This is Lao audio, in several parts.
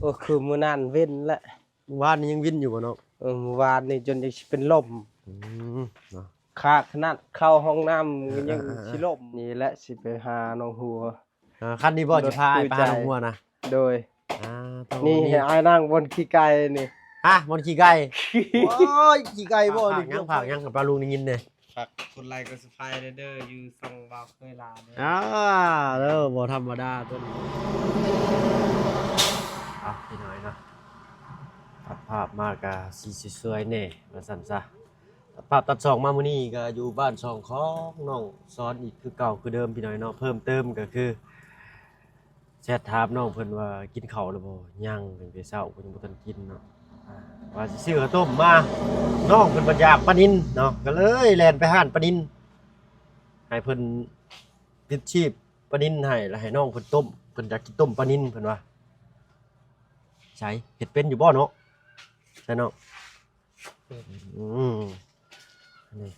ກໍຄືມື້ນັ້ນເວັນແຫຼະ ວານນີ້ຍັງວິນຢູ່ບໍ່ນ້ອງ? ເອີ ມື້ວານນີ້ຈົນຈະຊິເປັນລົມ. ອືມ ເນາະ ຄາກຂະໜາດເຂົ້າຫ້ອງນ້ຳກໍຍັງ ເອີໆໆໆ ຊິລົມ. ນີ້ແຫຼະຊິໄປຫາໜອງຫົວ. ອ່າ ຄັນນີ້ບໍ່ ລົດ ຊິພາອ້າຍໄປຫາ ຜູ້ໃຫຍ່ ໜອງຫົວນະ? ໂດຍ. ອ່າ ນີ້ ນີ້ ໃຫ້ອ້າຍນັ່ງບ່ອນຂີ້ໄກ່ນີ້. ຮະ? ບ່ອນຂີ້ໄກ່? ໂອ້ຍ ຂີ້ໄກ່ບໍ່? ຝາກຫຍັງ ຝາກຫຍັງ ປາລຸງໄດ້ຍິນເດ້. ຝາກກົດໄລກົດ Subscribe ເດີ ຢູ່ຊ່ອງບ່າວເຄີຍຫຼາຍເດີ. ອ່າ ເດີ ບໍ່ທຳມະດາຕົວນີ້. ອ່ະ ພີ່ນ້ອງເນາະ ຕັດພາບມາກະຊິສວຍໆແດ່ວ່າຊັ້ນຊະ. ຕັດພາບຕັດຊ່ອງມາມື້ນີ້ກະຢູ່ບ້ານຊ່ອງຂອງນ້ອງສອນອີກຄືເກົ່າຄືເດີມ ພີ່ນ້ອງເນາະ. ເພີ່ມເຕີມກະຄື ແຊັດຖາມນ້ອງເພິ່ນວ່າກິນເຂົ້າແລ້ວບໍ່? ຍັງ ຕັ້ງແຕ່ເຊົ້າເພິ່ນຍັງບໍ່ທັນກິນເນາະ. ອ່າ ວ່າຊິຊື້ເຂົ້າຕົ້ມມາ ນ້ອງເພິ່ນບັດຢາກປານິນເນາະ ກໍເລີຍແລ່ນໄປຮ້ານປານິນ ໃຫ້ເພິ່ນຕິດຊີບປານິນໃຫ້ ແລ້ວໃຫ້ນ້ອງເພິ່ນຕົ້ມ ເພິ່ນຢາກກິນຕົ້ມປານິນເພິ່ນວ່າ. ໃສ ເຮັດເປັນຢູ່ບໍ່ເນາະ? ໃສນ້ອງ? ເປັນ. ອືມ ນີ້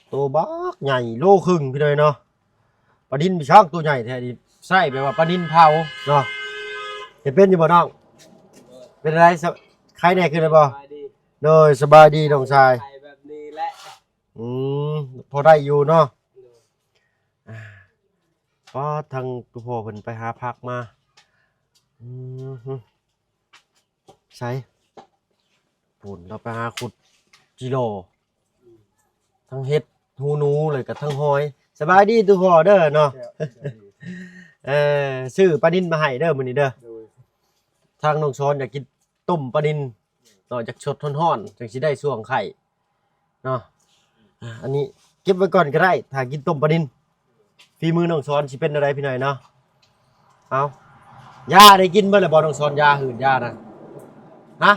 ໂຕບັກໃຫຍ່ ໂລຄຶ່ງ ພີ່ນ້ອງເນາະ. ປານິນມີຊ່າງໂຕໃຫຍ່ແທ້ນີ້ ໃຊ້ແບບວ່າປານິນເຜົາເນາະ. ເຮັດເປັນຢູ່ບໍ່ນ້ອງ? ເປັນໃດ? ສະ ໄຄແດ່ຂຶ້ນແລ້ວບໍ່? ສະບາຍດີ. ໂດຍ ສະບາຍດີນ້ອງຊາຍ. ໄຄແບບນີ້ແຫຼະ. ອືມ ພໍໄດ້ຢູ່ເນາະ. ໂດຍ. ອ່າ ປາດ ທາງພໍ່ເພິ່ນໄປຫາຜັກມາ. ອືມ ໃສ ພຸ້ນ ລາວໄປຫາຂຸດຈີ່ຫຼໍ່ ທັງເຫັດ ຫູໜູ ແລ້ວກໍທັງຫອຍ. ສະບາຍດີຕູ້ພໍ່ເດີເນາະ. ເອີ ຊື້ປານິນມາໃຫ້ເດີມື້ນີ້ເດີ. ໂດຍ. ທາງນ້ອງສອນຢາກກິນຕົ້ມປານິນເນາະ ຢາກສົດຮ້ອນໆ ຈັ່ງຊິໄດ້ຊ່ວງໄຂ້ເນາະ. ອ່າ ອັນນີ້ເກັບໄວ້ກ່ອນກໍໄດ້ ຖ້າກິນຕົ້ມປານິນ. ຝີມືນ້ອງສອນຊິເປັນແນວໃດພີ່ນ້ອງເນາະ. ເອົາ ຢາໄດ້ກິນເບິດແລ້ວບໍ່ນ້ອງສອນ? ຢາຫືດຢານະ ຮະ?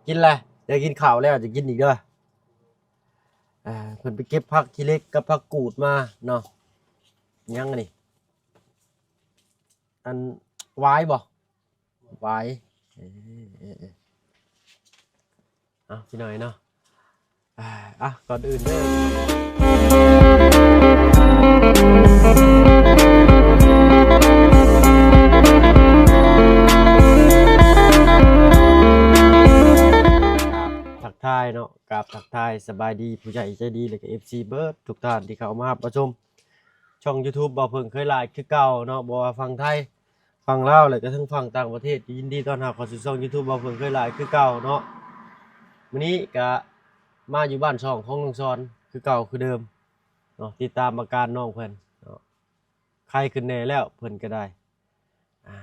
ກິນແລ້ວ ດຽວກິນເຂົ້າແລ້ວຈະກິນອີກເດີ. ອ່າ ເພິ່ນໄປເກັບຜັກຂີ້ເຫຼັກກັບຜັກກູດມາເນາະ. ຫຍັງອັນນີ້? ອັນ ຫວາຍບໍ່? ຫວາຍ. ເອີ ເອີ ເອີ ເອົາ ພີ່ນ້ອງເນາະ. ອ່າ ອ່ະ ກ່ອນອື່ນເດີ ທັກທາຍເນາະ ກາບທັກທາຍສະບາຍດີຜູ້ໃຫຍ່ໃຈດີ ແລະກໍ ເອັຟຊີ ເບິດທຸກທ່ານທີ່ເຂົ້າມາຮັບມາຊົມຊ່ອງ YouTube ບ່າວເພິ່ງເຄີຍຫຼາຍຄືເກົ່າເນາະ. ບໍ່ວ່າຝັ່ງໄທ ຝັ່ງລາວ ແລະກະທັງຝັ່ງຕ່າງປະເທດ ກໍຍິນດີຕ້ອນຮັບເຂົ້າສູ່ຊ່ອງ YouTube ບ່າວເພິ່ງເຄີຍຫຼາຍຄືເກົ່າເນາະ. ມື້ນີ້ກະມາຢູ່ບ້ານຊ່ອງຂອງນ້ອງສອນຄືເກົ່າຄືເດີມເນາະ. ຕິດຕາມອາການນ້ອງເພິ່ນເນາະ ໄຄຂຶ້ນແດ່ແລ້ວເພິ່ນກໍໄດ້. ອ່າ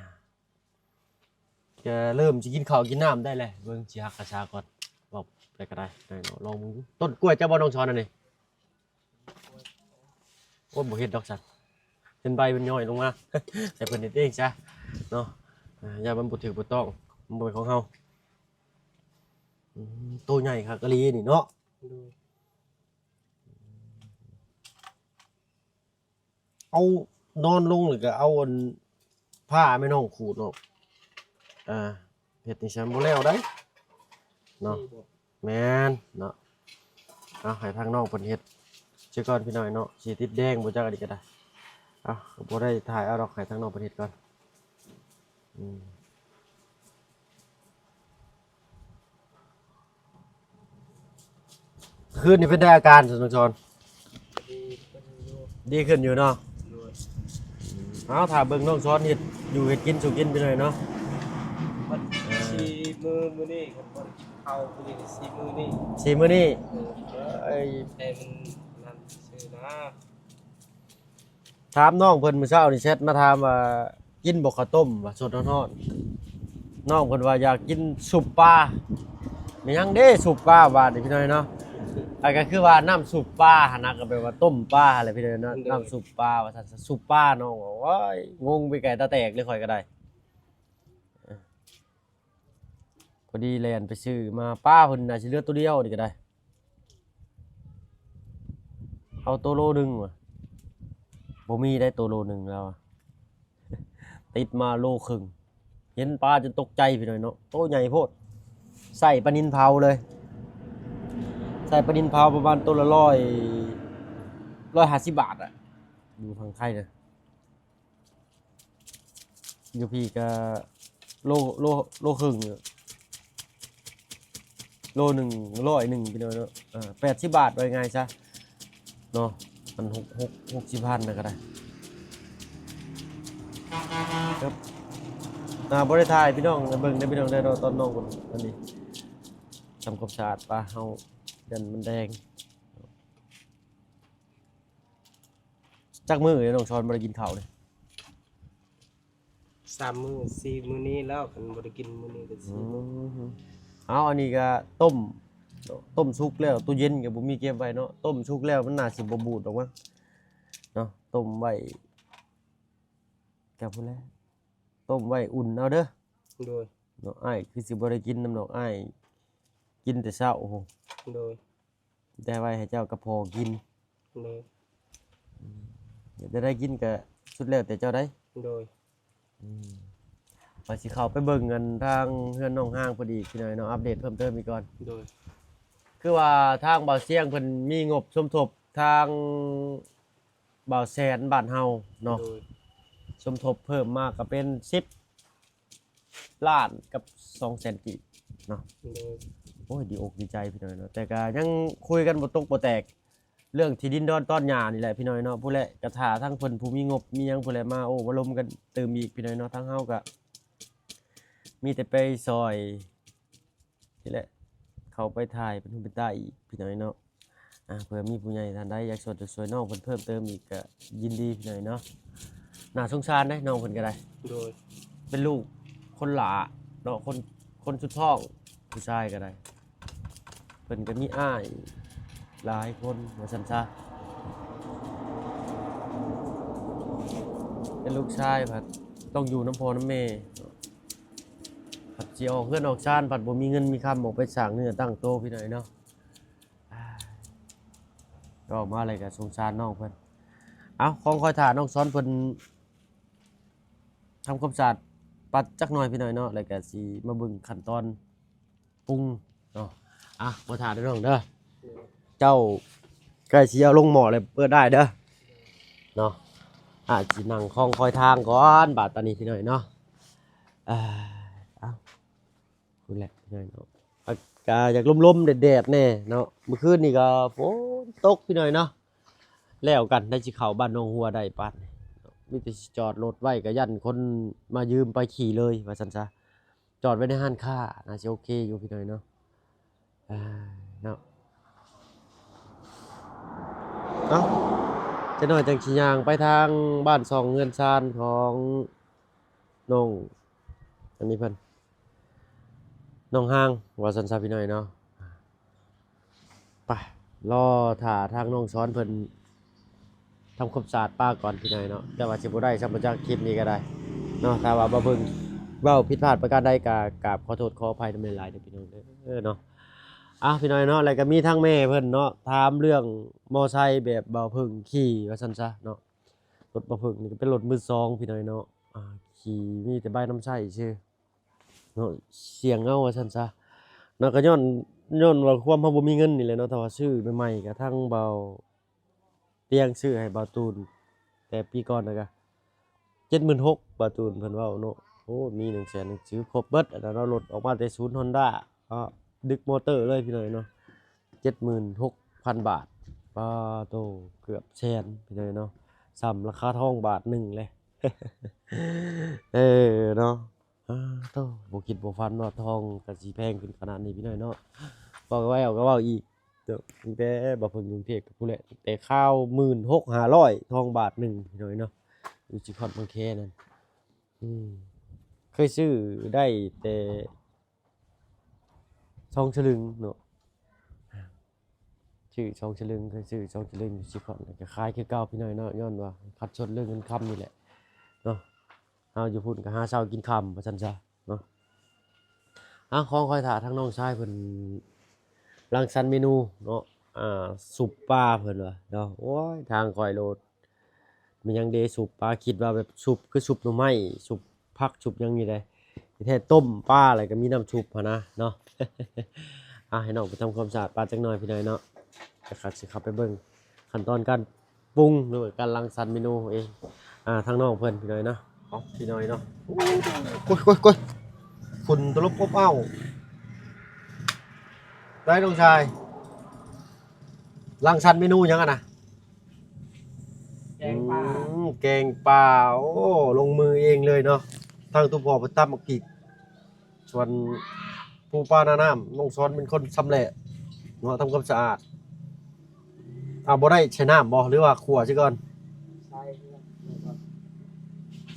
ກະເລີ່ມຊິກິນເຂົ້າກິນນ້ຳໄດ້ແລ້ວ. ເບິ່ງຊິຫັກກະຊາກ່ອນ ເວົ້າໄປກໍໄດ້ເນາະ. ລອງເບິ່ງ ຕົ້ນກ້ວຍເຈົ້າບໍ່ນ້ອງສອນອັນນີ້? ໂອ້ຍ ບໍ່ເຮັດດອກຊັ້ນ ເຫັນໃບມັນຍ້ອຍລົງມາ ໃຫ້ເພິ່ນເຮັດເອງຊະເນາະ. ອ່າ ຢ້ານມັນບໍ່ຖືກບໍ່ຕ້ອງ ມັນບໍ່ແມ່ນຂອງເຮົາ. ອືມ ໂຕໃຫຍ່ຄັກອີ່ຫຼີນີ້ເນາະ. ໂດຍ. ເອົານອນລົງ ແລ້ວກໍເອົາອັນ ຜ້າແມ່ນ້ອງຂູດອອກ. ອ່າ ເຮັດຈັ່ງຊັ້ນບໍ່ແລ້ວໃດເນາະ. ນີ້ບໍ່? ແມ່ນເນາະ. ເອົາ ໃຫ້ທາງນ້ອງເພິ່ນເຮັດເສຍກ່ອນພີ່ນ້ອງເນາະ. ຊິຕິດແດງບໍ່ຈັກ ອັນນີ້ກໍໄດ້. ເອົາ ກໍບໍ່ໄດ້ຖ່າຍເອົາດອກ ໃຫ້ທາງນ້ອງເພິ່ນເຮັດກ່ອນ. ອືມ. ຄືນນີ້ເປັນໄດອາການ ນ້ອງສອນ? ດີຂຶ້ນຢູ່ ດີຂຶ້ນຢູ່ເນາະ. ໂດຍ. ເອົາ ຖ້າເບິ່ງນ້ອງສອນເຮັດຢູ່ເຮັດກິນສູ່ກິນໄປເລີຍເນາະ. ມັນ ອ່າ ສີ່ມື້ ມື້ນີ້ກໍບໍ່ໄດ້ກິນເຂົ້າ ມື້ນີ້ກໍສີ່ມື້ນີ້ ສີ່ມື້ນີ້. ເອີ ເອີຍ ແຕ່ມັນນັ້ນຊື່ນະ. ຖາມນ້ອງເພິ່ນມື້ເຊົ້ານີ້ ແຊັດມາຖາມວ່າ ກິນບໍ່ເຂົ້າຕົ້ມວ່າ ສົດຮ້ອນໆ. ນ້ອງເພິ່ນວ່າຢາກກິນຊຸບປາ. ແມ່ນຫຍັງເດ້ຊຸບປາບາດນີ້ພີ່ນ້ອງເນາະ? ອັນກໍຄືວ່ານ້ຳຊຸບປາຫັ້ນນະ ກໍແປວ່າຕົ້ມປາຫັ້ນແຫຼະພີ່ນ້ອງເນາະ. ໂດຍ. ນ້ຳຊຸບປາວ່າຊັ້ນ ຊຸບປາ. ນ້ອງວ່າ ໂອ້ຍ ງົງໄປໄກຕາແຕກເລີຍຂ້ອຍກໍໄດ້. ພໍດີແລ່ນໄປຊື້ມາ ປາເພິ່ນໜ້າຊິເຫຼືອໂຕດຽວນີ້ກໍໄດ້. ເອົາໂຕໂລໜຶ່ງວ່າ ບໍ່ມີໄດ໋ໂຕໂລໜຶ່ງແລ້ວ ຕິດມາໂລເຄິ່ງ. ເຫັນປາຈົນຕົກໃຈພີ່ນ້ອງເນາະ ໂຕໃຫຍ່ໂພດ. ໃສ່ປານິນເຜົາເລີຍ ໃສ່ປານິນເຜົາປະມານໂຕລະຮ້ອຍ ຮ້ອຍຫ້າສິບບາດອະ ຢູ່ຝັ່ງໄທນະ. ຢູ່ພີ້ກະ ໂລ ໂລ ໂລເຄິ່ງ ໂລໜຶ່ງຮ້ອຍໜຶ່ງ ພີ່ນ້ອງເນາະ ເອີ ແປດສິບບາດ ວ່າງ່າຍຊະເນາະ ມັນຫົກ ຫົກ ຫົກສິບພັນນະກໍໄດ້ ເອີ ອ່າ ບໍ່ໄດ້ຖ່າຍພີ່ນ້ອງໃຫ້ເບິ່ງເດີພີ່ນ້ອງເດີເນາະ ຕອນນ້ອງເພິ່ນອັນນີ້ ທຳຄວາມສະອາດປາເຮົາ ຢ້ານມັນແດງ. ຈັກມື້ແລ້ວນ້ອງຊອນບໍ່ໄດ້ກິນເຂົ້ານີ້? ສາມມື້ສີ່ມື້ນີ້ແລ້ວ ຄັນບໍ່ໄດ້ກິນມື້ນີ້ກໍສີ່ມື້. ເອົາ ອັນນີ້ກໍຕົ້ມ ຕົ້ມສຸກແລ້ວ ຕູ້ເຢັນກໍບໍ່ມີເກັບໄວ້ເນາະ ຕົ້ມສຸກແລ້ວມັນໜ້າຊິບໍ່ບູດດອກມັ້ງເນາະ ຕົ້ມໄວ້ ກໍພຸ້ນແຫຼະ ຕົ້ມໄວ້ອຸ່ນເອົາເດີ. ໂດຍ ເນາະ ອ້າຍຄືຊິບໍ່ໄດ້ກິນນຳດອກ ອ້າຍກິນແຕ່ເຊົ້າພຸ້ນ. ໂດຍ ແຕ່ໄວ້ໃຫ້ເຈົ້າກັບພໍ່ກິນ. ໂດຍ ອືມ ຢາກໄດ້ກິນກະສຸດແລ້ວແຕ່ເຈົ້າໃດ໋. ໂດຍ ອືມ ວ່າຊິເຂົ້າໄປເບິ່ງອັນທາງເຮືອນນ້ອງຮ້າງເພິ່ນອີກ ພີ່ນ້ອງເນາະ ອັບເດດເພີ່ມເຕີມອີກກ່ອນ. ໂດຍ ຄືວ່າທາງບ່າວຊຽງເພິ່ນມີງົບສົມທົບທາງບ່າວແສນບ້ານເຮົາເນາະ ໂດຍ ສົມທົບເພີ່ມມາກໍເປັນສິບ ລ້ານກັບສອງແສນກີບເນາະ. ໂດຍ ໂອ້ຍ ດີອົກດີໃຈພີ່ນ້ອງເນາະ ແຕ່ກະຍັງຄຸຍກັນບໍ່ຕົກບໍ່ແຕກ ເລື່ອງທີ່ດິນດອນຕອນຫຍ້ານີ້ແຫຼະພີ່ນ້ອງເນາະ. ພຸ້ນແຫຼະ ກະຖ້າທາງເພິ່ນຜູ້ມີງົບມີຫຍັງພຸ້ນແຫຼະ ມາໂອ້ມາລົມກັນຕື່ມອີກພີ່ນ້ອງເນາະ. ທາງເຮົາກະມີແຕ່ໄປຊ່ອຍ ນີ້ແຫຼະ ເຂົ້າໄປຖ່າຍເປັນຫູເປັນຕາອີກພີ່ນ້ອງເນາະ. ອ່າ ເພື່ອມີຜູ້ໃຫຍ່ທ່ານໃດຢາກຊ່ວຍ ຢາກຊ່ວຍນ້ອງເພິ່ນເພີ່ມເຕີມອີກ ກະຍິນດີພີ່ນ້ອງເນາະ. ໜ້າສົງສານເດ້ນ້ອງເພິ່ນກໍໄດ້. ໂດຍ ເປັນລູກຄົນຫຼ້າເນາະ ຄົນ ຄົນສຸດທ້ອງ ຜູ້ຊາຍກໍໄດ້ ເພິ່ນກໍມີອ້າຍຫຼາຍຄົນວ່າຊັ້ນຊະ. ເປັນລູກຊາຍພັດຕ້ອງຢູ່ນຳພໍ່ນຳແມ່ ພັດຊິອອກເຮືອນອອກຊານ ພັດບໍ່ມີເງິນມີຄຳອອກໄປສ້າງເນື້ອຕັ້ງໂຕພີ່ນ້ອງເນາະ. ອາ ເວົ້າມາແລ້ວກໍສົງສານນ້ອງເພິ່ນ. ເອົາ ຂອງຂ້ອຍຖ້ານ້ອງສອນເພິ່ນທຳຄວາມສະອາດປັດຈັກໜ່ອຍພີ່ນ້ອງເນາະ ແລ້ວກໍຊິມາເບິ່ງຂັ້ນຕອນປຸງເນາະ. ອາ ບໍ່ຖ້າເດີນ້ອງເດີ ເຈົ້າໃກ້ຊິເອົາລົງໝໍ້ແລ້ວເປີດໄດ້ເດີເນາະ. ອາ ຊິນັ່ງຄອງຄອຍທາງກ່ອນບາດຕອນນີ້ພີ່ນ້ອງເນາະ. ເອົາ ພຸ້ນແຫຼະພີ່ນ້ອງເນາະ ອາກາດຢາກລົມໆແດດໆແດ່ເນາະ. ມື້ຄືນນີ້ກໍຝົນຕົກພີ່ນ້ອງເນາະ. ແລ້ວກັນໄດ້ຊິເຂົ້າບ້ານໜອງຫົວໄດ້ປານນີ້ເນາະ ມີແຕ່ຊິຈອດລົດໄວ້ກໍຢ້ານຄົນມາຢືມໄປຂີ່ເລີຍວ່າຊັ້ນຊະ. ຈອດໄວ້ໃນຮ້ານຄ້າໜ້າຊິໂອເຄຢູ່ພີ່ນ້ອງເນາະ. ອ່າ ເນາະ ເອົ້າ ຈັກໜ້ອຍຈັ່ງຊິຍ່າງໄປທາງບ້ານຊ່ອງເຮືອນຊານຂອງ ນ້ອງ ອັນນີ້ເພິ່ນ ນ້ອງຮ້າງ ວ່າຊັ້ນຊະພີ່ນ້ອງເນາະ. ໄປ ລໍຖ້າທາງນ້ອງສອນເພິ່ນທຳຄວາມສະອາດປາກ່ອນພີ່ນ້ອງເນາະ. ແຕ່ວ່າຊິບໍ່ໄດ້ຊ່ຳບໍ່ຈັກຄລິບນີ້ກໍໄດ້ເນາະ. ຖ້າວ່າບໍ່ເບິ່ງ ເວົ້າຜິດພາດປະການໃດກໍກາບຂໍໂທດຂໍອະໄພນຳຫຼາຍໆເດີພີ່ນ້ອງເດີເນາະ. ອ່າ ພີ່ນ້ອງເນາະ ແລ້ວກໍມີທາງແມ່ເພິ່ນເນາະ ຖາມເລື່ອງມໍໄຊແບບບ່າວເພິ່ງຂີ່ວ່າຊັ້ນຊະເນາະ. ລົດບ່າວເພິ່ງນີ້ກໍເປັນລົດມືສອງພີ່ນ້ອງເນາະ. ອ່າ ຂີ່ມີແຕ່ໃບນຳໃຊ້ຊື່ເນາະ ສ່ຽງເອົາວ່າຊັ້ນຊະເນາະ. ກໍຍ້ອນ ຍ້ອນວ່າຄວາມເຮົາບໍ່ມີເງິນນີ້ແຫຼະເນາະ. ຖ້າວ່າຊື້ໃໝ່ໆ ກໍທາງບ່າວຕຽງຊື້ໃຫ້ບ່າວຕູນແຕ່ປີກ່ອນນະກະ ເຈັດໝື່ນຫົກ ບ່າວຕູນເພິ່ນເວົ້າເນາະ. ໂອ້ ມີໜຶ່ງແສນ ຊື້ຄົບເບິດອັນນັ້ນເນາະ. ລົດອອກມາແຕ່ສູນຮອນດ້າເນາະ ດຶກມໍເຕີເລີຍພີ່ນ້ອງເນາະ. ເຈັດໝື່ນຫົກພັນບາດ ປາໂຕ ເກືອບແສນພີ່ນ້ອງເນາະ. ສ່ຳລາຄາທອງບາດໜຶ່ງເລີຍ ເອີເນາະ. ອ້າໂຕ ບໍ່ຄິດບໍ່ຝັນວ່າທອງກໍຊິແພງຂຶ້ນຂະໜາດນີ້ພີ່ນ້ອງເນາະ. ເວົ້າກໍເວົ້າ ເວົ້າກໍເວົ້າອີກເນາະ ຕັ້ງແຕ່ບ່າວເພິ່ງຢູ່ກຸງເທບກໍພຸ້ນແຫຼະ ແຕ່ຄາວໝື່ນຫົກຫ້າຮ້ອຍ ທອງບາດໜຶ່ງພີ່ນ້ອງເນາະ ຢູ່ຊິຄອດບັງແຄນັ້ນ. ອືມ ເຄີຍຊື້ໄດ້ແຕ່ ສອງສະລຶງເນາະ ຊື້ສອງສະລຶງ ເຄີຍຊື້ສອງສະລຶງຢູ່ຊິຄອນ ກໍຂາຍຄືເກົ່າພີ່ນ້ອງເນາະ. ຍ້ອນວ່າຂັດສົນເລື່ອງເງິນຄຳນີ້ແຫຼະເນາະ. ເຮົາຢູ່ພຸ້ນກໍຫາເຊົ້າກິນຄ່ຳວ່າຊັ້ນຊະເນາະ. ເອົາ ຂອງຂ້ອຍຖ້າທາງນ້ອງຊາຍເພິ່ນລັງສັນເມນູເນາະ ອ່າ ຊຸບປາເພິ່ນວ່າເນາະ. ໂອ້ຍ ທາງຂ້ອຍໂລດ ແມ່ນຫຍັງເດ ຊຸບປາ ຄິດວ່າແບບຊຸບຄືຊຸບໜໍ່ໄມ້ ຊຸບຜັກຊຸບຫຍັງນີ້ໃດ໋ ທີ່ແທ້ຕົ້ມປາ ແລ້ວກໍມີນ້ຳຊຸບຫັ້ນນະເນາະ. ອ່າ ໃຫ້ນ້ອງໄປທຳຄວາມສະອາດປາຈັກໜ່ອຍພີ່ນ້ອງເນາະ ແລ້ວກໍຊິເຂົ້າໄປເບິ່ງຂັ້ນຕອນການປຸງ ຫຼືວ່າການລັງສັນເມນູເອງ. ອ່າ ທາງນ້ອງເພິ່ນພີ່ນ້ອງເນາະ ເອົາ ພີ່ນ້ອງເນາະ. ໂອ້ຍ ໂອ້ຍ ໂອ້ຍ ຝຸ່ນຕະຫຼົບອົບອ້າວ. ໄດ້ນ້ອງຊາຍ ລັງສັນເມນູຫຍັງຫັ້ນນະ? ແກງປາ. ອືມ ແກງປາ. ໂອ້ ລົງມືເອງເລີຍເນາະ. ທາງຕູ້ພໍ່ເພິ່ນຕຳໝາກພິກ ສ່ວນປູປາໜ້ານ້ຳ ນ້ອງສອນເປັນຄົນຊຳແຫຼະເນາະ ທຳຄວາມສະອາດ. ເອົາ ບໍ່ໄດ້ໃສ່ນ້ຳບໍ່ ຫຼືວ່າຂົ້ວຊະກ່ອນ? ໃສ່ເລີຍກ່ອນ.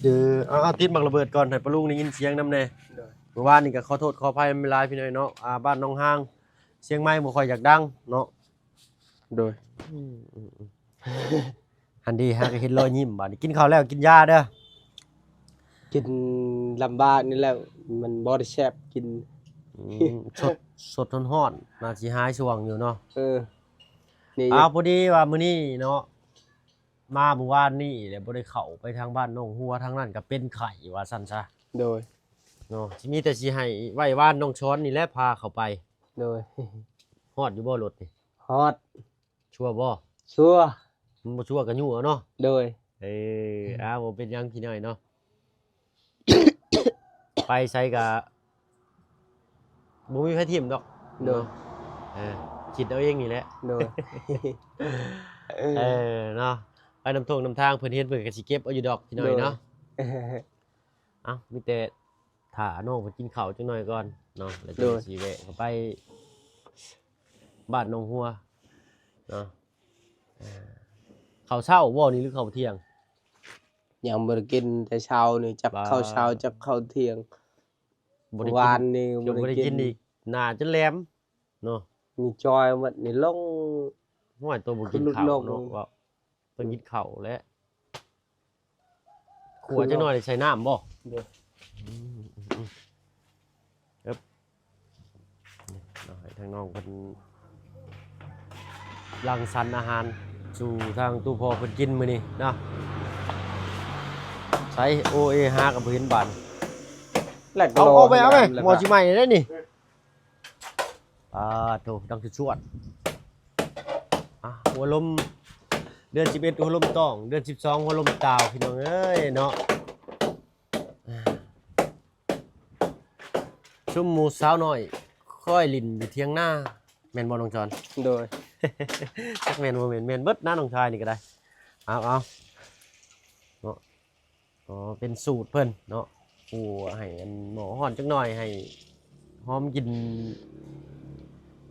ເອີ ເອົາ ເອົາ ຕິດໝາກລະເບີດກ່ອນ ໃຫ້ປ້າລຸງໄດ້ຍິນສຽງນຳແດ່. ໂດຍ. ມື້ວານນີ້ກໍຂໍໂທດຂໍອະໄພຫຼາຍໆ ພີ່ນ້ອງເນາະ. ອ່າ ບ້ານໜອງຮາງ ຊຽງໃໝ່ບໍ່ຄ່ອຍຢາກດັງເນາະ. ໂດຍ. ອືມ ອືມ ອືມ. ຫັ້ນເດ ຫາກໍເຫັນລອຍຍິ້ມ. ບາດນີ້ກິນເຂົ້າແລ້ວກິນຢາເດີ. ກິນລຳບາກນີ້ແຫຼະ ມັນບໍ່ໄດ້ແຊບກິນ. ອືມ ສົດ ສົດຮ້ອນໆ ໜ້າຊິຫາຍສ່ວງຢູ່ເນາະ. ເອີ ນີ້ ອ້າວ ພໍດີວ່າມື້ນີ້ເນາະ ມາມື້ວານນີ້ແຫຼະ ບໍ່ໄດ້ເຂົ້າໄປທາງບ້ານໜອງຫົວ ທາງນັ້ນກໍເປັນໄຂ້ວ່າຊັ້ນຊະ. ໂດຍ. ເນາະ ຊິມີແຕ່ຊິໃຫ້ໄວ້ວານນ້ອງສອນນີ້ແຫຼະພາເຂົ້າໄປ. ໂດຍ. ຮອດຢູ່ບໍ່ລົດນີ້? ຮອດ. ຊົ່ວບໍ່? ຊົ່ວ. ມັນບໍ່ຊົ່ວກໍຍູ້ເອົາເນາະ. ໂດຍ. ເອີ ອືມ ອ້າວ ບໍ່ເປັນຫຍັງພີ່ນ້ອງເນາະ. ໄປໃສກະບໍ່ມີໃຜຖິ້ມດອກ. ໂດຍ. ເນາະ ເອີ ຄິດເອົາເອງນີ້ແຫຼະ. ໂດຍ. ເອີ ເນາະ ໄປນຳທົ່ງນຳທາງ ເພິ່ນເຫັນເພິ່ນກໍຊິເກັບເອົາຢູ່ດອກພີ່ນ້ອງເນາະ. ໂດຍ. ເອົ້າ ມີແຕ່ຖ້ານ້ອງເພິ່ນກິນເຂົ້າຈັກໜ້ອຍກ່ອນເນາະ ແລ້ວ ໂດຍ ຈັ່ງຊິແວະເຂົ້າໄປບ້ານໜອງຫົວເນາະ. ເຂົ້າເຊົ້າບໍ່ນີ້ ຫຼືເຂົ້າທ່ຽງ? ຍັງບໍ່ໄດ້ກິນແຕ່ເຊົ້ານີ້ ຈັກເຂົ້າເຊົ້າ ບໍ່ ຈັກເຂົ້າທ່ຽງ. ບໍ່ໄດ້ກິນ ວານນີ້ຍັງບໍ່ໄດ້ກິນ ບໍ່ໄດ້ກິນອີກ ໜ້າຈົນແຫຼມເນາະ. ມີຈອຍໝົດນີ້ລົງ. ຫ້ວຍ ໂຕບໍ່ກິນເຂົ້າເນາະ ເວົ້າ ຕ້ອງກິນເຂົ້າແຫຼະ. ຂົ້ວຈັກໜ້ອຍ ໃສ່ນ້ຳບໍ່? ໂດຍ. ອືມ ອືມ ອືມ ເອີບ ນີ້ເນາະ ໃຫ້ທາງນ້ອງເພິ່ນລັງສັນອາຫານສູ່ທາງຕູ້ພໍ່ເພິ່ນກິນມື້ນີ້ເນາະ. ໃສ ໂອເອ ຫາກໍບໍ່ເຫັນບາດ. ເອົາ ເອົາໄປ ເອົາໄປ ໝໍ້ຊິໄໝ້ແລ້ວນີ້. ປາໂທ ດັງສວດໆ. ອ່າ ຫົວລົມ ເດືອນສິບເອັດຫົວລົມຕ້ອງ ເດືອນສິບສອງຫົວລົມຕາວ ພີ່ນ້ອງເອີຍເນາະ. ອ່າ ຊຸມໝູ່ສາວນ້ອຍຄ່ອຍຫຼິ້ນຢູ່ຖຽງນາ ແມ່ນບໍ່ນ້ອງຈອນ? ໂດຍ. ຈັກແມ່ນບໍ່ແມ່ນ ແມ່ນເບິດນະ ນ້ອງຊາຍນີ້ກໍໄດ້. ເອົາ ເອົາເນາະ. ອໍ ເປັນສູດເພິ່ນເນາະ ຂົ້ວໃຫ້ອັນໝໍ້ຮ້ອນຈັກໜ້ອຍ ໃຫ້ຫອມກິ່ນ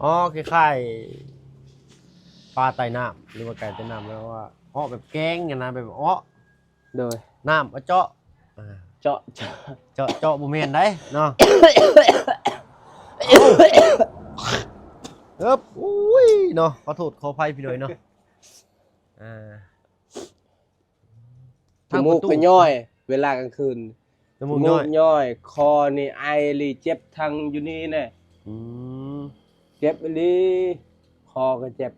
ອໍ ຄ້າຍໆ ປາໃຕ້ນ້ຳ ຫຼືວ່າໄກ່ໃຕ້ນ້ຳ ແລ້ວວ່າເອາະແບບແກງຫັ້ນນະ ແບບເອາະ. ໂດຍ. ນ້ຳເອາະເຈາະ ອ່າ ເຈາະ ເຈາະ ເຈາະ ເຈາະບໍ່ແມ່ນໃດເນາະ. ເອີບ ໂອ້ຍເນາະ ຂໍໂທດຂໍອະໄພພີ່ນ້ອງເນາະ. ອ່າ ນ້ຳມູກກໍຍ້ອຍ ເວລາກາງຄືນ ນ້ຳມູກຍ້ອຍ ນ້ຳມູກຍ້ອຍ ຄໍນີ້ໄອອີ່ຫຼີ ເຈັບທັງຢູ່ນີ້ແນ່. ອືມ ເຈັບອີ່ຫຼີ ຄໍກໍເຈັບ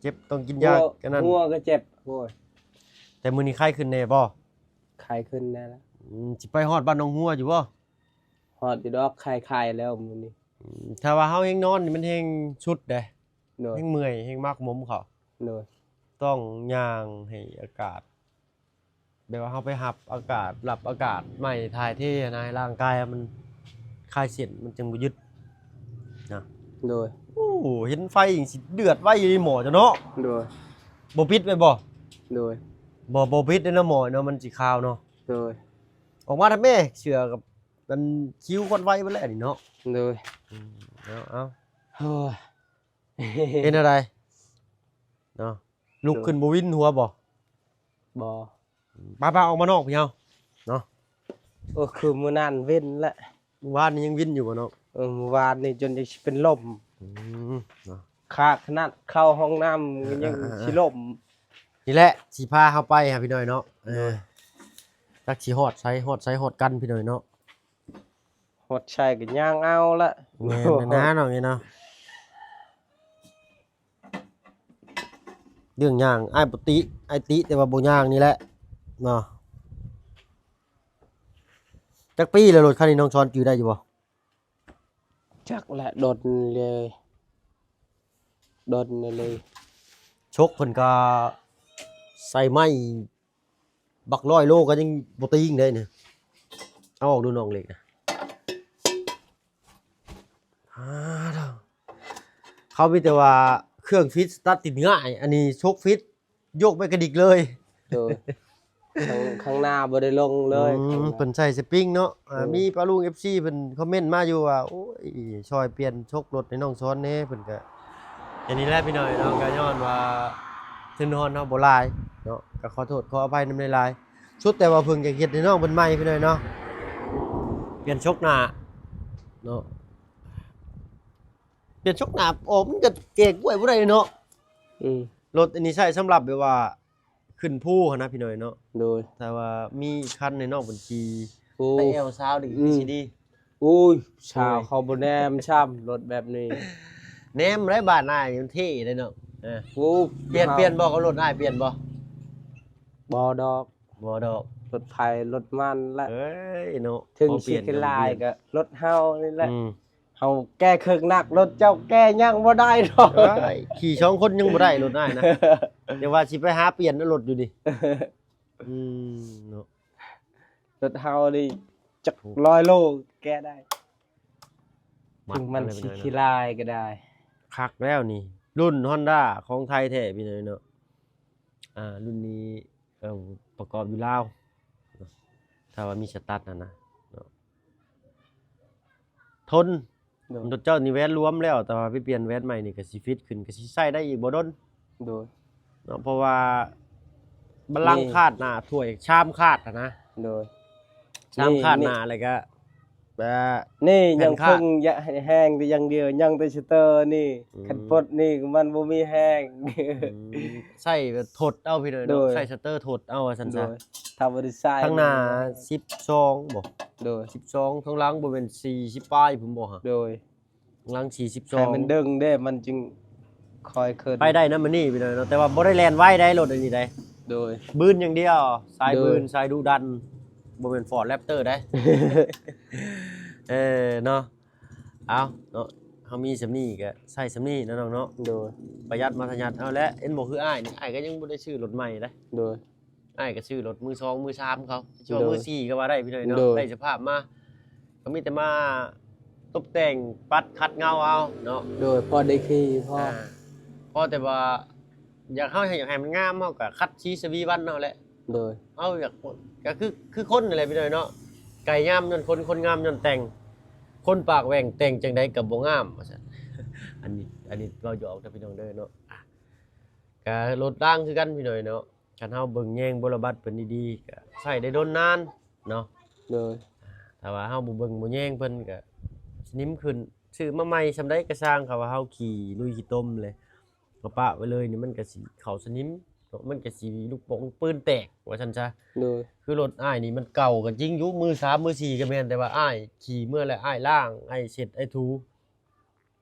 ເຈັບຕ້ອງກິນຢາ ຫົວ ອັນນັ້ນ ຫົວກໍເຈັບ. ໂອ້ຍ ແຕ່ມື້ນີ້ໄຄຂຶ້ນແນ່ບໍ່? ໄຄຂຶ້ນແນ່ລະ. ອືມ ຊິໄປຮອດບ້ານໜອງຫົວຢູ່ບໍ່? ຮອດຢູ່ດອກ ໄຄໆ ແລ້ວມື້ນີ້. ອືມ ຖ້າວ່າເຮົາແຮງນອນນີ້ ມັນແຮງສຸດເດ້. ໂດຍ. ແຮງເມື່ອຍ ແຮງໝັກໝົມເຂົ້າ. ໂດຍ. ຕ້ອງຍ່າງໃຫ້ອາກາດ ແບບວ່າເຮົາໄປຮັບອາກາດ ຮັບອາກາດໃໝ່ຖ່າຍເທຫັ້ນນະ ໃຫ້ຮ່າງກາຍມັນຄາຍເສັ້ນ ມັນຈຶ່ງບໍ່ຍຶດນະ. ໂດຍ. ໂອ້ ເຫັນໄຟຈັ່ງຊິເດືອດໄວອີ່ຫຼີໝໍ້ເຈົ້າເນາະ. ໂດຍ. ບໍ່ປິດໄວ້ບໍ່? ໂດຍ. ບໍ່ ບໍ່ປິດເດ້ເນາະໝໍ້ເນາະ ມັນຊິຄາວເນາະ. ໂດຍ. ອອກມາທຳແມ່ ເສື້ອກັບອັນຄິວຄວັນໄວເບິດແລ້ວນີ້ເນາະ. ໂດຍ. ອືມ ເອົາ ເອົາ ໂອ້ຍ ເປັນແນວໃດເນາະ? ລຸກຂຶ້ນ ໂດຍ ບໍ່ວິນຫົວບໍ່? ບໍ່. ອືມ ໄປໆ ອອກມານອກພີ້ເຮົາເນາະ. ໂອ້ ຄືມື້ນັ້ນວິນແຫຼະ. ມື້ວານນີ້ຍັງວິນຢູ່ບໍ່ນ້ອງ? ເອີ ມື້ວານນີ້ຈົນຈະຊິເປັນລົມ. ອືມ ເນາະ ຂາດຂະໜາດເຂົ້າຫ້ອງນ້ຳກໍຍັງ ອ່າໆໆ ຊິລົ້ມ. ນີ້ແຫຼະຊິພາເຮົາໄປຫາພີ່ນ້ອງເນາະ. ເອີ ໂດຍ. ຈັກຊິຮອດໃສ ຮອດໃສຮອດກັນພີ່ນ້ອງເນາະ. ຮອດໃສກໍຍ່າງເອົາລະ. ແມ່ນນະນ້ອງເອີຍເນາະ. ເລື່ອງຍ່າງອ້າຍບໍ່ຕິ ອ້າຍຕິແຕ່ວ່າບໍ່ຍ່າງນີ້ແຫຼະເນາະ. ຈັກປີແລ້ວລົດຄັນນີ້ ນ້ອງຊອນຈື່ໄດ້ຢູ່ບໍ່? ຈັກແຫຼະ ດົນເລີຍ ດົນເລີຍ. ຊົກເພິ່ນກໍໃສ່ໄມ້ ບັກຮ້ອຍໂລກໍຍັງບໍ່ຕີງເດ້ນີ້. ເອົາອອກດູນ້ອງເລັກນະ. ອ່າ ເຂົາມີແຕ່ວ່າເຄື່ອງຟິດສະຕາດຕິດງ່າຍ ອັນນີ້ຊົກຟິດ ໂຍກໄປກະດິກເລີຍ. ໂດຍ ຂ້າງ ຂ້າງໜ້າບໍ່ໄດ້ລົງເລີຍ. ອືມ ຂ້າງໜ້າ ເພິ່ນໃສ່ສະປຣິງເນາະ. ອ່າ ໂດຍ ມີປ້າລຸງ ເອັຟຊີ ເພິ່ນຄອມເມັນມາຢູ່ວ່າ ໂອ້ຍ ຊ່ອຍປ່ຽນຊົກລົດໃຫ້ນ້ອງຊອນແດ່ ເພິ່ນກະ ອັນນີ້ແຫຼະພີ່ນ້ອງເນາະ ກະຍ້ອນວ່າທຶນຮອນເຮົາບໍ່ຫຼາຍເນາະ ກະຂໍໂທດຂໍອະໄພນຳຫຼາຍໆ ສຸດແຕ່ວ່າເພິ່ນຢາກເຮັດໃຫ້ນ້ອງເພິ່ນໃໝ່ພີ່ນ້ອງເນາະ ປ່ຽນຊົກໜ້າເນາະ. ປ່ຽນຊົກໜ້າອອກ ມັນກະແກ້ກ້ວຍບໍ່ໄດ້ເນາະ. ອືມ ລົດອັນນີ້ໃຊ້ສຳລັບແບບວ່າຂຶ້ນພູຫັ້ນນະພີ່ນ້ອງເນາະ. ໂດຍ ແຕ່ວ່າມີຄັນໃຫ້ນ້ອງເພິ່ນຂີ່ ໂອ້ ໄດ້ແອວຊາວດີ ອືມ ຊິດີ. ໂອ້ຍ ໂດຍ ສາວເຂົາບໍ່ແນມຊ້ຳ ລົດແບບນີ້ ແນມໄດ້ ບ້ານອ້າຍມັນເທ່ເດ້ເນາະ. ເອີ ໂອ້ ປ່ຽນ ເຮົາ ປ່ຽນບໍ່ ກັບລົດອ້າຍ ປ່ຽນບໍ່? ບໍ່ດອກ ບໍ່ດອກ ລົດໃຜລົດມັນລະ. ເອີຍເນາະ ເຖິງຊິຂີ້ຫຼາຍກະລົດເຮົານີ້ແຫຼະ. ອືມ ເຮົາແກ້ເຄິ່ງໜັກ ລົດເຈົ້າແກ້ຍັງບໍ່ໄດ້ດອກ. ໂອ້ຍ ຂີ່ສອງຄົນຍັງບໍ່ໄດ້ລົດອ້າຍນະ ຢ່າວ່າຊິໄປຫາປ່ຽນນະລົດຢູ່ນີ້. ອືມ ເນາະ ລົດເຮົານີ້ຈັກຮ້ອຍໂລແກ້ໄດ້ ມັດ ເຖິງມັນຊິຂີ້ຫຼາຍກະໄດ້. ຄັກແລ້ວນີ້ ລຸ້ນຮອນດ້າຂອງໄທແທ້ພີ່ນ້ອງເນາະ. ອ່າ ລຸ້ນນີ້ ເອີ ປະກອບຢູ່ລາວ ຖ້າວ່າມີສະຕັດຫັ້ນນະເນາະ ທົນ. ໂດຍ ລົດເຈົ້ານີ້ແວ່ນລວມແລ້ວ ແຕ່ວ່າໄປປ່ຽນແວ່ນໃໝ່ນີ້ກະຊິຟິດຂຶ້ນ ກະຊິໃຊ້ໄດ້ອີກບໍ່ດົນ. ໂດຍ ເນາະ ເພາະວ່າບັນລັງ ນີ້ ຂາດໜ້າ ຖ້ວຍຊາມຂາດຫັ້ນນະ. ໂດຍ ຊາມຂາດໜ້າ ນີ້ ແລ້ວກະ ແບບ ນີ້ຍັງ ແຜ່ນຂາດ ເພິ່ງຢາກໃຫ້ແຮງແຕ່ຢ່າງດຽວ ຍັງແຕ່ສະເຕີນີ້. ອືມ ຄັນປົດນີ້ມັນບໍ່ມີແຮງ. ອືມ ໃຊ້ແບບທົດເອົາພີ່ນ້ອງເນາະ. ໂດຍ ໃຊ້ສະເຕີທົດເອົາວ່າຊັ້ນຊະ. ໂດຍ ຖ້າບໍ່ໄດ້ໃຊ້ ທາງໜ້າສິບສອງບໍ່? ໂດຍ ສິບສອງ ທາງຫຼັງບໍ່ແມ່ນສີ່ສິບປາຍພຸ້ນບໍ່ຫະ? ໂດຍ ຫຼັງສີ່ສິບສອງ ໃຫ້ມັນດຶງເດ້ ມັນຈຶ່ງຄ່ອຍຂຶ້ນ. ໄປໄດ້ນຳອັນນີ້ພີ່ນ້ອງເນາະ ແຕ່ວ່າບໍ່ໄດ້ແລ່ນໄວໃດ ລົດອັນນີ້ໃດ. ໂດຍ ບືນຢ່າງດຽວ ສາຍບືນ ໂດຍ ສາຍດຸດັນ ບໍ່ແມ່ນຟອດແຣັບເຕີໃດ. ເອີ ເນາະ ເອົາເນາະ ເຮົາມີສ່ຳນີ້ກະໃຊ້ສ່ຳນີ້ເນາະນ້ອງເນາະ. ໂດຍ ປະຢັດມັດທະຍັດເອົາແຫຼະ. ເຫັນບໍ່ ຄືອ້າຍນີ້ ອ້າຍກະຍັງບໍ່ໄດ້ຊື້ລົດໃໝ່ໃດ. ໂດຍ ອ້າຍກະຊື້ລົດມືສອງມືສາມເຂົາ ຊິວ່າ ໂດຍ ມືສີ່ກະວ່າໄດ້ພີ່ນ້ອງເນາະ. ໂດຍ ໄດ້ສະພາບມາ ກະມີແຕ່ມາຕົບແຕ່ງປັດຂັດເງົາເອົາເນາະ. ໂດຍ ພໍໄດ້ຂີ່ພໍ ອ່າ ພໍແຕ່ວ່າ ຢາກ ເຮົາຢາກໃຫ້ມັນງາມ ເຮົາກະຂັດສີສະວີວັນເຮົາແຫຼະ. ໂດຍ ເຮົາຢາກ ກະຄື ຄືຄົນຫັ້ນແຫຼະພີ່ນ້ອງເນາະ ໄກ່ງາມຍ້ອນຄົນ ຄົນງາມຍ້ອນແຕ່ງ ຄົນປາກແຫວ່ງແຕ່ງຈັ່ງໃດກະບໍ່ງາມວ່າຊັ້ນ. ອັນນີ້ ອັນນີ້ເວົ້າຢອກເດີພີ່ນ້ອງເດີເນາະ. ກະລົດລາງຄືກັນພີ່ນ້ອງເນາະ ຄັນເຮົາເບິ່ງແຍງບົວລະບັດເພິ່ນດີໆ ກະໃຊ້ໄດ້ດົນນານເນາະ. ໂດຍ ຖ້າວ່າເຮົາບໍ່ເບິ່ງບໍ່ແຍງເພິ່ນກະສະໜິມຂຶ້ນ. ຊື້ມາໃໝ່ສ່ຳໃດກະຊ່າງ ເຂົາວ່າເຮົາຂີ້ລຸຍຂີ້ຕົມເລີຍ ເຮົາປະໄວ້ເລີຍນີ້ ມັນກະຊິເຂົ້າສະໜິມເນາະ ມັນກະຊິລູກໂປ່ງລູກປືນແຕກວ່າຊັ້ນຊະ. ໂດຍ ຄືລົດອ້າຍນີ້ມັນເກົ່າກະຈິງຢູ່ ມືສາມມືສີ່ກະແມ່ນ ແຕ່ວ່າອ້າຍຂີ່ເມືອແລ້ວ ອ້າຍລ້າງ ອ້າຍເຊັດ ອ້າຍຖູ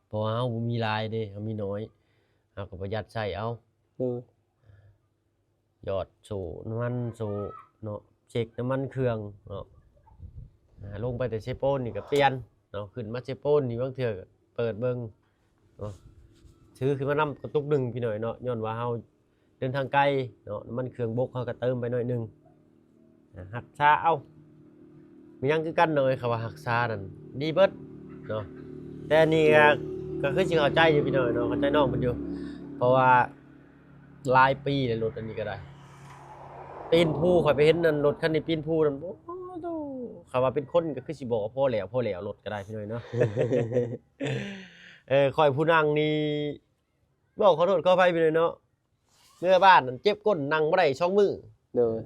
ເພາະວ່າເຮົາບໍ່ມີຫຼາຍເດ້ ເຮົາມີໜ້ອຍ ເຮົາກະປະຢັດໃຊ້ເອົາ. ໂດຍ ຢອດໂສ້ນ້ຳມັນໂສ້ເນາະ ເຊັກນ້ຳມັນເຄື່ອງເນາະ. ອ່າ ລົງໄປແຕ່ເຊໂປນນີ້ກະປ່ຽນເນາະ ຂຶ້ນມາເຊໂປນນີ້ບາງເທື່ອກະເປີດເບິ່ງເນາະ ຖືຂຶ້ນມານຳກະຕຸກໜຶ່ງພີ່ນ້ອງເນາະ ຍ້ອນວ່າເຮົາເດີນທາງໄກເນາະ ນ້ຳມັນເຄື່ອງບົກເຮົາກະເຕີມໄປໜ້ອຍໜຶ່ງ. ອ່າ ຮັກສາເອົາ ມີຫຍັງຄືກັນເນາະ ເອີຍ ຄຳວ່າຮັກສານັ້ນດີເບິດເນາະ. ແຕ່ນີ້ກະ ກະຄືຊິເຂົ້າໃຈຢູ່ພີ່ນ້ອງເນາະ ເຂົ້າໃຈນ້ອງເພິ່ນຢູ່ ເພາະວ່າຫຼາຍປີແລ້ວ ລົດອັນນີ້ກະໄດ້ ປີນພູ. ຂ້ອຍໄປເຫັນນັ້ນ ລົດຄັນນີ້ປີນພູນັ້ນ ໂອ້ໂຫ ຄຳວ່າເປັນຄົນກະຄືຊິບອກວ່າພໍແລ້ວ ພໍແລ້ວ ລົດກະໄດ້ພີ່ນ້ອງເນາະ. ເອີ ຂ້ອຍຜູ້ນັ່ງນີ້ ເວົ້າຂໍໂທດຂໍອະໄພພີ່ນ້ອງເນາະ ເມື່ອວານນັ້ນເຈັບກົ້ນ ນັ່ງບໍ່ໄດ້ສອງມື້. ໂດຍ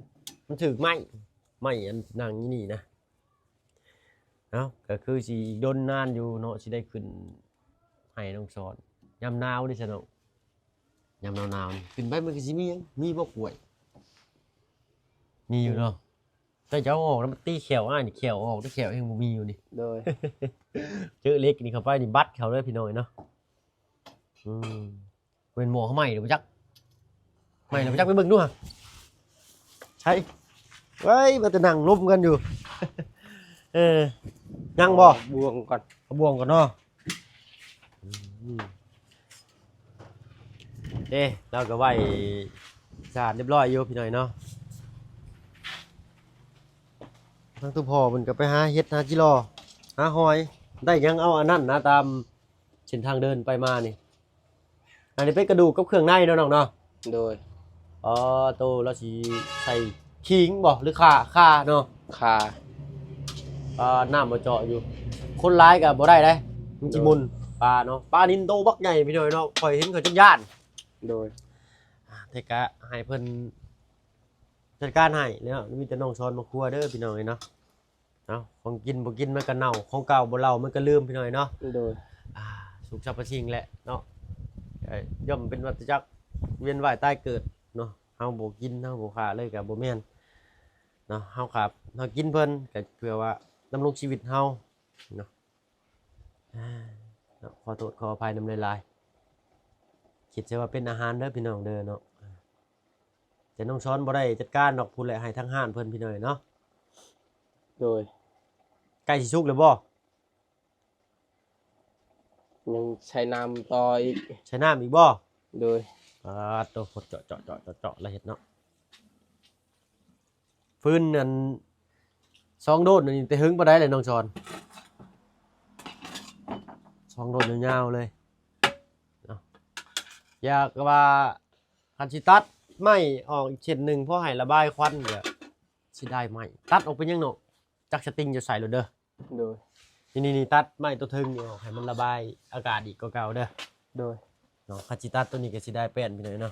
ມັນຖືກໄມ້ ໄມ້ອັນນັ່ງຢູ່ນີ້ນະ. ເອົ້າ ກະຄືຊິອີກດົນນານຢູ່ເນາະ ຊິໄດ້ຂຶ້ນໄຮ່ນ້ອງສອນ. ຍາມໜາວເດ້ຊະນ້ອງ ຍາມໜາວໆນີ້ ຂຶ້ນໄປມັນກະຊິມີຫຍັງ ມີບໍ່ກ້ວຍ? ມີຢູ່ເນາະ ແຕ່ຈະເອົາອອກນະ ມັນຕີແຂ້ວອ້າຍນີ້ ແຂ້ວອອກ ແຕ່ແຂ້ວແຮ່ງບໍ່ມີຢູ່ນີ້. ໂດຍ ເຈີເຫຼັກນີ້ເຂົ້າໄປນີ້ ບັດເຂົ້າເລີຍພີ່ນ້ອງເນາະ. ອືມ ເປັນໝໍ້ເຂົາໄໝ້ແລ້ວບໍ່ຈັກ ໄໝ້ແລ້ວບໍ່ຈັກ ໄປເບິ່ງດູຫະ ໃສ ເວີຍ ວ່າແຕ່ນັ່ງລົມກັນຢູ່. ເອີ ຍັງບໍ່? ເອົາບ່ວງກ່ອນ ເອົາບ່ວງກ່ອນເນາະ. ອືມ ເດ້ ລາວກະໄຫວ້ສາດຮຽບຮ້ອຍຢູ່ພີ່ນ້ອງເນາະ. ທາງຕູ້ພໍ່ເພິ່ນກະໄປຫາເຫັດ ຫາຈິລໍ ຫາຫອຍ ໄດ້ຫຍັງເອົາອັນນັ້ນນະ ຕາມ ເສັ້ນທາງເດີນໄປມານີ້ ອັນນີ້ເປັນກະດູກກັບເຄື່ອງໃນເນາະນ້ອງເນາະ. ໂດຍ. ອໍ ໂຕລາວຊິໃສ່ຂີງບໍ່ ຫຼືຂ່າ? ຂ່າເນາະ. ຂ່າ. ອ່າ ນ້ຳບໍ່ເຈາະຢູ່ ຄົນຫຼາຍກໍບໍ່ໄດ້ເດ້ ມັນຊິໝຸ່ນ. ໂດຍ. ປາເນາະ ປານິນໂຕບັກໃຫຍ່ພີ່ນ້ອງເນາະ ຂ້ອຍເຫັນຂ້ອຍຈົນຢ້ານ. ໂດຍ. ອ່າ ແຕ່ກະໃຫ້ເພິ່ນຈັດການໃຫ້ເນາະ ມີແຕ່ນ້ອງຊອນມາຄົວເດີພີ່ນ້ອງເອີຍເນາະ. ເອົາ ຂອງກິນບໍ່ກິນມັນກໍເນົ່າ ຂອງເກົ່າບໍ່ເລົ່າມັນກໍລືມພີ່ນ້ອງເນາະ. ໂດຍ. ອ່າ ທຸກສັບພະສິ່ງແຫຼະເນາະ ເອີ່ ຍ່ອມເປັນວັດຕະຈັກ ວຽນວ່າຍຕາຍເກີດເນາະ. ເຮົາບໍ່ກິນ ເຮົາບໍ່ຂ້າເລີຍກໍບໍ່ແມ່ນເນາະ ເຮົາຂ້າ ເຮົາກິນເພິ່ນກໍເພື່ອວ່າດຳລົງຊີວິດເຮົາເນາະ. ອ່າ ເນາະ ຂໍໂທດຂໍອະໄພນຳຫຼາຍໆ ຄິດໃສ່ວ່າເປັນອາຫານເດີພີ່ນ້ອງເດີເນາະ. ແຕ່ນ້ອງຊອນບໍ່ໄດ້ຈັດການດອກ ພຸ້ນແຫຼະໃຫ້ທາງຮ້ານເພິ່ນພີ່ນ້ອງເນາະ. ໂດຍ. ໃກ້ຊິສຸກແລ້ວບໍ່? ຍັງໃສ່ນ້ຳຕໍ່ອີກ. ໃສ່ນ້ຳອີກບໍ່? ໂດຍ. ປາດໂຕ ເຈາະໆໆໆ ລະເຮັດເນາະ. ຟືນອັນສອງໂດນນີ້ແຕ່ເຫິງປານໃດແຫຼະນ້ອງຊອນ? ສອງໂດນຍາວໆເລີຍເນາະ. ຢາກວ່າ ຄັນຊິຕັດໄມ້ອອກອີກເສັ້ນໜຶ່ງ ພໍໃຫ້ລະບາຍຄວັນ ກໍຊິໄດ້ໄມ້ ຕັດອອກເປັນຫຍັງເນາະ ຈັກສະຕິງຢູ່ໃສໂລດເດີ. ໂດຍ. ນີ້ໆ ຕັດໄມ້ຕົວເທິງນີ້ອອກ ໃຫ້ມັນລະບາຍອາກາດອີກກວ່າເກົ່າເດີ. ໂດຍ. ເນາະ ຄັນຊິຕັດຕົວນີ້ກໍຊິໄດ້ແປ້ນໄປໜ້ອຍເນາະ.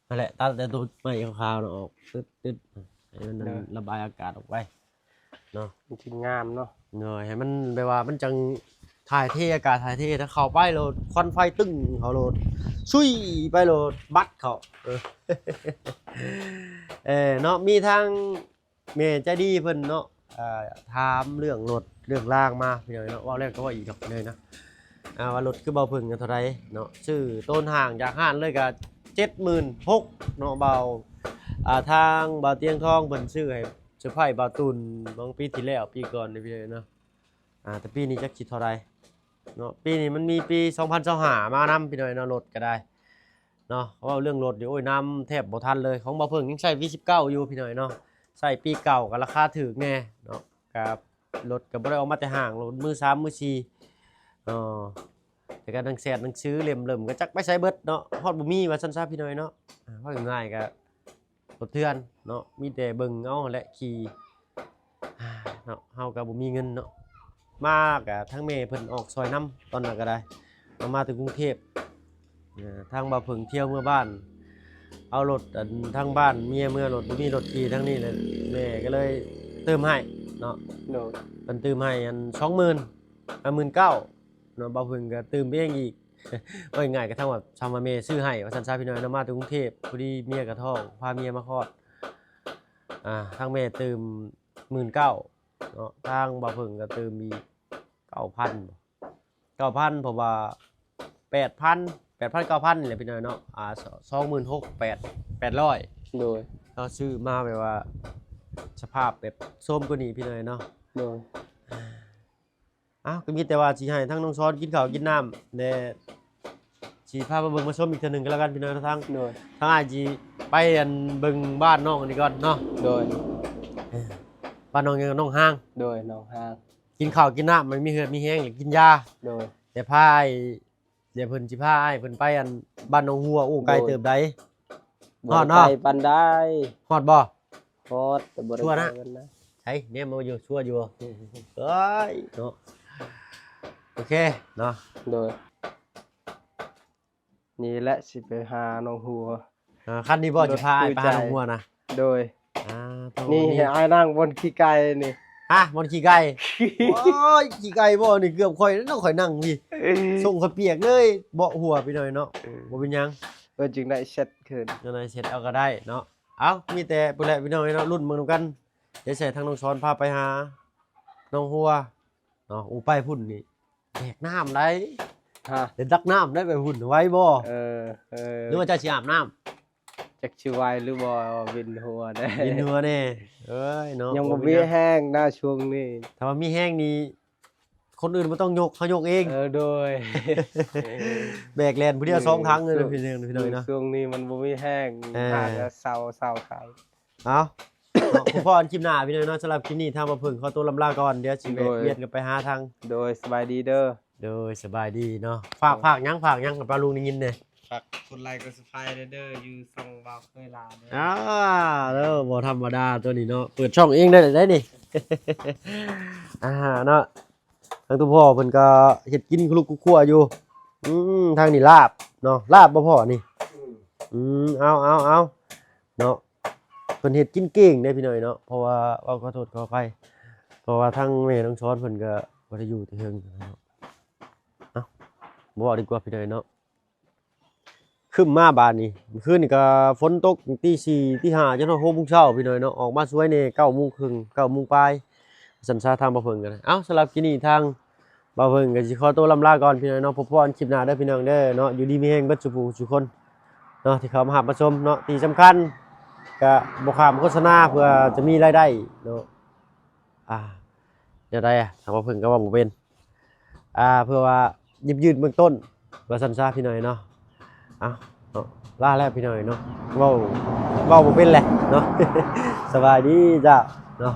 ນັ້ນແຫຼະ ຕັດແຕ່ຕົວໄມ້ຂາວໆນະອອກ ຕຶດໆ ໃຫ້ມັນ ໂດຍ ລະບາຍອາກາດອອກໄປເນາະ ມັນຊິງາມເນາະ. ໂດຍ ໃຫ້ມັນແບບວ່າມັນຈັ່ງຖ່າຍເທ ອາກາດຖ່າຍເທ ຖ້າເຂົ້າໄປໂລດ ຄວັນໄຟຕຶ້ງເຂົ້າໂລດ ຊຸຍໄປໂລດ ບັດເຂົ້າ. ເອີ ເອີເນາະ ມີທາງ ແມ່ໃຈດີເພິ່ນເນາະ ອ່າ ຖາມເລື່ອງລົດເລື່ອງລາງມາ ພີ່ນ້ອງເນາະ ເວົ້າແລ້ວກໍເວົ້າອີກດອກເລີຍເນາະ ອ່າ ວ່າລົດຄືເບົາເຜິ້ງເທົ່າໃດເນາະ ຊື້ໂຕນຫ້າງຈາກຮ້ານເລີຍກໍເຈັດໝື່ນຫົກເນາະ ເບົາ ອ່າ ທາງເບົາຕຽງທອງເພິ່ນຊື້ໃຫ້ເຊີໄພເບົາຕຸ່ນ ບາງປີທີ່ແລ້ວ ປີກ່ອນນີ້ ພີ່ນ້ອງເນາະ. ອ່າ ແຕ່ປີນີ້ຈັກຊິເທົ່າໃດເນາະ ປີນີ້ມັນມີປີສອງພັນຊາວຫ້າມານຳ ພີ່ນ້ອງເນາະ ລົດກໍໄດ້ເນາະ. ເວົ້າເລື່ອງລົດນີ້ ໂອ້ຍ ນຳແທບບໍ່ທັນເລີຍ ຂອງເບົາເຜິ້ງຍັງໃຊ້ ວີສິບເກົ້າ ຢູ່ ພີ່ນ້ອງເນາະ ໃຊ້ປີເກົ່າກໍລາຄາຖືກແດ່ເນາະ ກໍລົດກໍບໍ່ໄດ້ເອົາມາແຕ່ຫ້າງ ລົດມືສາມມືສີ່ເນາະ ແຕ່ກໍໜັງແຊດໜັງສືເຫຼັ້ມເລີ່ມກໍຈັກໄປໃສເບິດເນາະ ຮອດບໍ່ມີວ່າຊັ້ນຊະ ພີ່ນ້ອງເນາະ. ເວົ້າງ່າຍໆກໍ ລົດເຖື່ອນເນາະ ມີແຕ່ເບິ່ງເອົາຫັ້ນແຫຼະຂີ່ເນາະ ເຮົາກໍບໍ່ມີເງິນເນາະ ມາກະທັງແມ່ເພິ່ນອອກຊ່ອຍນຳ ຕອນນັ້ນກໍໄດ້ ເຮົາມາແຕ່ກຸງເທບ ເອີ ທາງບ່າວເຜິ້ງທ່ຽວເມືອບ້ານ ເອົາລົດ ອັນ ທາງບ້ານເມຍເມືອ ລົດບໍ່ມີລົດຂີ່ທາງນີ້ແຫຼະ ແມ່ກໍເລີຍຕື່ມໃຫ້ເນາະ. ໂດຍ. ເພິ່ນຕື່ມໃຫ້ ອັນ ສອງໝື່ນ ອ່າ ໝື່ນເກົ້າເນາະ ບ່າວເຜິ້ງກໍຕື່ມເອງອີກ ເວົ້າງ່າຍໆກໍທັງວ່າ ຊຳວ່າແມ່ຊື້ໃຫ້ວ່າຊັ້ນຊະ ພີ່ນ້ອງເນາະ. ມາແຕ່ກຸງເທບ ພໍດີເມຍກໍທ້ອງ ພາເມຍມາຄອດ ອ່າ ທາງແມ່ຕື່ມໝື່ນເກົ້າເນາະ ທາງບ່າວເຜິ້ງກໍຕື່ມອີກເກົ້າພັນ ເກົ້າພັນ ເພາະວ່າແປດພັນ ແປດພັນ ເກົ້າພັນນີ້ແຫຼະ ພີ່ນ້ອງເນາະ ອ່າ ສອງໝື່ນຫົກ ແປດ ແປດຮ້ອຍ. ໂດຍ. ເຮົາຊື້ມາແບບວ່າສະພາບແບບໂຊມກວ່ານີ້ ພີ່ນ້ອງເນາະ. ໂດຍ. ອ້າວ ກໍມີແຕ່ວ່າຊິໃຫ້ທາງນ້ອງຊອນກິນເຂົ້າກິນນ້ຳແດ່ ຊິພາມາເບິ່ງມາຊົມອີກເທື່ອໜຶ່ງກໍແລ້ວກັນ ພີ່ນ້ອງທາງ. ໂດຍ. ທາງອ້າຍຊິໄປ ອັນ ເບິ່ງບ້ານນ້ອງອັນນີ້ກ່ອນເນາະ. ໂດຍ. ບ້ານນ້ອງຫຍັງ? ໜອງຮາງ. ໂດຍ ໜອງຮາງ. ກິນເຂົ້າກິນນ້ຳ ມັນມີເຫື່ອມີແຮງ ແລ້ວກິນຢາ. ໂດຍ. ແຕ່ພາ ດຽວເພິ່ນຊິພາອ້າຍເພິ່ນໄປ ອັນ ບ້ານໜອງຫົວ ໂອ້ ໄກເຕີບໃດ. ໂດຍ. ຮອດເນາະ? ບໍ່ໄກປານໃດ. ຮອດບໍ່? ຮອດ ແຕ່ບໍ່ໄດ້ ຊົ່ວນະ ໄກປານໃດ. ໃສ ແນມມາຢູ່ ຊົ່ວຢູ່. ເອີຍເນາະ ໂອເຄເນາະ. ໂດຍ. ນີ້ແຫຼະຊິໄປຫາໜອງຫົວ. ອ່າ ຄັນນີ້ບໍ່ ໂດຍ ຊິພາອ້າຍໄປຫາໜອງຫົວນະ? ໂດຍ. ອ່າ ນີ້ອ້າຍນັ່ງບ່ອນຂີ້ໄກ່ນີ້. ຮະ ບ່ອນຂີ້ໄກ່? ໂອ້ຍ ຂີ້ໄກ່ບໍ່? ນີ້ເກືອບຂ້ອຍເນາະ ຂ້ອຍນັ່ງພີ້ ສົ່ງຂ້ອຍປຽກເລີຍ ເບາະຫົວໄປໜ້ອຍເນາະ. ອືມ ບໍ່ເປັນຫຍັງ ເອີ ຈຶ່ງໄດ້ເຊັດຄືນ ຈັ່ງໄດ້ເຊັດເອົາກໍໄດ້ເນາະ. ເອົ້າ ມີແຕ່ພຸ້ນແຫຼະ ພີ່ນ້ອງເອີຍເນາະ ລຸ້ນເບິ່ງນຳກັນ. ດຽວໃຫ້ທາງນ້ອງຊອນພາໄປຫາໜອງຫົວເນາະ. ໂອ້ ໄປພຸ້ນນີ້ ແບກນ້ຳໄດ໋. ຮະ ໄດ້ຕັກນ້ຳໄດ້ໄປພຸ້ນ ໄຫວບໍ່? ເອີ ເອີ ຫຼືວ່າເຈົ້າຊິອາບນ້ຳ? ຈັກຊິໄຫວຫຼືບໍ່ ວິນຫົວແດ່ ວິນຫົວແດ່. ເອີຍເນາະ ຍັງບໍ່ມີແຮງນະຊ່ວງນີ້. ຖ້າວ່າມີແຮງນີ້ ຄົນອື່ນບໍ່ຕ້ອງຍົກ ເຮົາຍົກເອງ. ເອີ ໂດຍ. ແບກແລ່ນຜູ້ດຽວ ອືມ ສອງຖັງເລີຍ ພີ່ນ້ອງ ພີ່ນ້ອງເນາະ. ອືມ ຊ່ວງນີ້ມັນບໍ່ມີແຮງ. ເອີ ຫາແຕ່ເຊົາ ເຊົາຂາຍ. ເອົ້າ ເນາະ ພໍ້ກັນຄລິບໜ້າພີ່ນ້ອງເນາະ. ສຳລັບຄລິບນີ້ທາງບ່າວເຜິ້ງຂໍຕົວລຳລາກ່ອນ ດຽວຊິແວະ ໂດຍ ວຽນກັນໄປຫາທາງ ໂດຍ ສະບາຍດີເດີ ໂດຍ ສະບາຍດີເນາະ. ຝາກ ໂດຍ ຝາກຫຍັງ ຝາກຫຍັງໃຫ້ປ້າລຸງໄດ້ຍິນແດ່? ຝາກກົດໄລກົດ Subscribe ເດີ ຢູ່ຊ່ອງບ່າວເຄີຍລາວເດີ. ອ່າ ເດີ ບໍ່ທຳມະດາຕົວນີ້ເນາະ ເປີດຊ່ອງເອງໄດ້ ໄດ້ນີ້ ອ່າ ເນາະ. ທາງຕົວພໍ່ເພິ່ນກໍເຮັດກິນຄຸລຸກຄຸຄົວຢູ່. ອືມ ທາງນີ້ລາບເນາະ ລາບບໍ່ພໍ່ນີ້? ອືມ ອືມ ເອົາ ເອົາ ເອົາ ເນາະ. ເພິ່ນເຮັດກິນເກັ່ງເດ້ພີ່ນ້ອງເນາະ ເພາະວ່າ ເວົ້າຂໍໂທດຂໍອະໄພ ເພາະວ່າທາງແມ່ນ້ອງສອນເພິ່ນກໍບໍ່ໄດ້ຢູ່ແຕ່ເທິງເນາະ. ເອົ້າ ບໍ່ເວົ້າດີກວ່າພີ່ນ້ອງເນາະ. ຄຶ້ມມາບາດນີ້ ມື້ຄືນນີ້ກໍຝົນຕົກຕັ້ງແຕ່ຕີສີ່ ຕີຫ້າ ຈົນຮອດຫົກໂມງເຊົ້າພີ່ນ້ອງເນາະ. ອອກມາສວຍແດ່ ເກົ້າໂມງເຄິ່ງ ເກົ້າໂມງປາຍ ຊັ້ນຊະ ທາງບ່າວເຜິ້ງກໍໄດ້. ເອົ້າ ສຳລັບຄລິບນີ້ທາງບ່າວເຜິ້ງກໍຊິຂໍຕົວລຳລາກ່ອນພີ່ນ້ອງເນາະ. ພົບພໍ້ກັນຄລິບໜ້າເດີພີ່ນ້ອງເດີເນາະ. ຢູ່ດີມີແຮງເບິດສູ່ຜູ້ສູ່ຄົນເນາະ ທີ່ເຂົ້າມາຮັບມາຊົມເນາະ. ທີ່ສຳຄັນກໍບໍ່ຂ້າມໂຄສະນາ ເພື່ອຈະມີລາຍໄດ້ເນາະ. ອ່າ ແນວໃດອະ ທາງບ່າວເຜິ້ງກໍເວົ້າບໍ່ເປັນ ອ່າ ເພື່ອວ່າຢືດໆເບື້ອງຕົ້ນ ວ່າຊັ້ນຊະພີ່ນ້ອງເນາະ. ເອົ້າ ເນາະ ລາແລ້ວພີ່ນ້ອງເນາະ. ເວົ້າ ເວົ້າບໍ່ເປັນແຫຼະເນາະ. ສະບາຍດີເຈົ້າເນາະ.